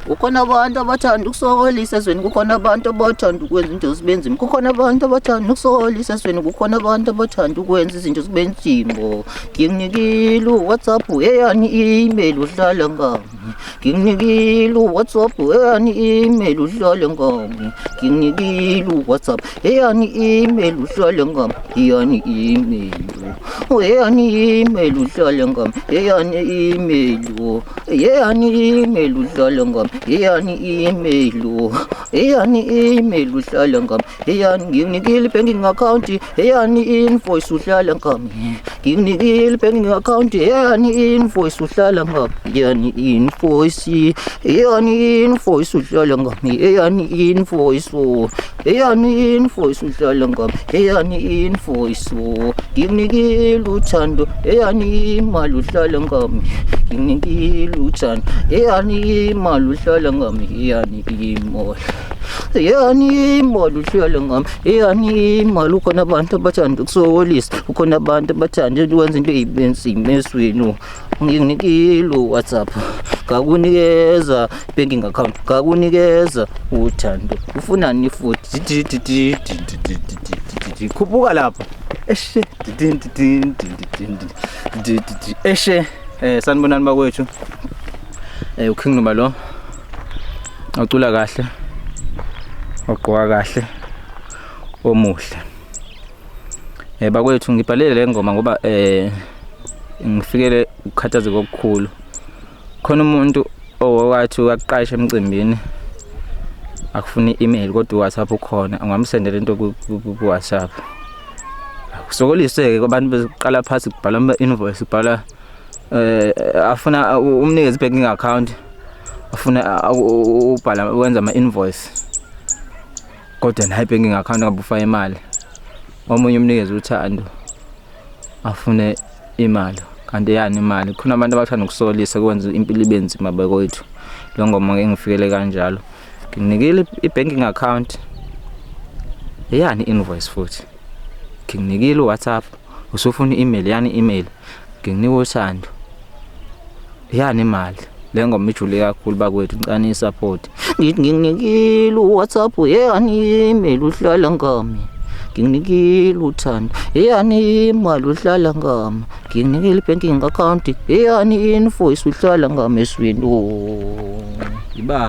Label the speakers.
Speaker 1: Kukhona abantu abathanda ukusokolisa ezweni, kukhona abantu abathanda ukwenza into zibe nzima, kukhona abantu abathanda ukusokolisa ezweni, kukhona abantu abathanda ukwenza izinto zibe nzima. Ngikunikile uWhatsApp, eyani i-email uhlala ngami. Ngikunikile uWhatsApp, eyani i-email uhlale ngami. Ngikunikile uWhatsApp, eyani i-email uhlale ngami. Eyani i-email. Eyani i-email uhlale ngami. Eyani i-email. Eyani i-email uhlale ngami. Eyani i-email. Eyani i-email uhlale ngami. Eyani ngikunikile i-banking account. Eyani i-invoice uhlala ngami. Ngikunikile i-banking account. Eyani i-invoice uhlala ngami. Eyani i-invoice. Eyani i-invoice uhlala ngami. Eyani i-invoice. Eyani i-invoice uhlala ngami. Eyani i-invoice. Ngikunikile uthando. Eyani imali uhlala ngami. Ngikunikile uthando. Eyani imali uhlala ngami. Eyani imali. Eyani imali uhlala ngami. Eyani imali ukhona abantu abathanda ukusokolisa. Ukhona abantu abathanda ukwenza into eyibenzima ezweni. Ngikunikile uWhatsApp. Ngakunikeza banking account. Ngakunikeza uthando. Ufunani futhi? Khuphuka lapha. Eshe. Eshe. Sanibonani bakwethu. UKing Noma lo. Ucula kahle. Ugqoka kahle. Omuhle. Bakwethu ngibhalele le ngoma ngoba ngifikele ukukhathazeka okukhulu. Khona umuntu owathi uyaqasha emcimbini akufuna i-email kodwa uWhatsApp ukhona, ungamsendela into ku-WhatsApp. Kusokoliseke abantu beqala phansi kubhala ama-invoice, kubhala afuna umnikeze i-banking account, afuna ubhala wenza ama-invoice kodwa nayo i-banking account ngabe ufaka imali. Omunye umnikeze uthando afune imali, kanti yani imali. Khona abantu abathanda ukusolisa kwenza impilo ibe nzima bakwethu. Le ngoma ke ngifikele kanjalo. Ngikunikile i-banking account, yani i-invoice futhi. Ngikunikile uWhatsApp, usufuna i-email, yani i-email. Ngikunika uthando, yani imali. Le ngoma ijule kakhulu bakwethu, ngicela niyi-support. Ngithi ngikunikile uWhatsApp, yani i-email uhlala ngami. Ngikunikile uthando, yani imali uhlala ngami. Ngikunikile i-banking account, yani i-invoice uhlala ngami eswini. Iba.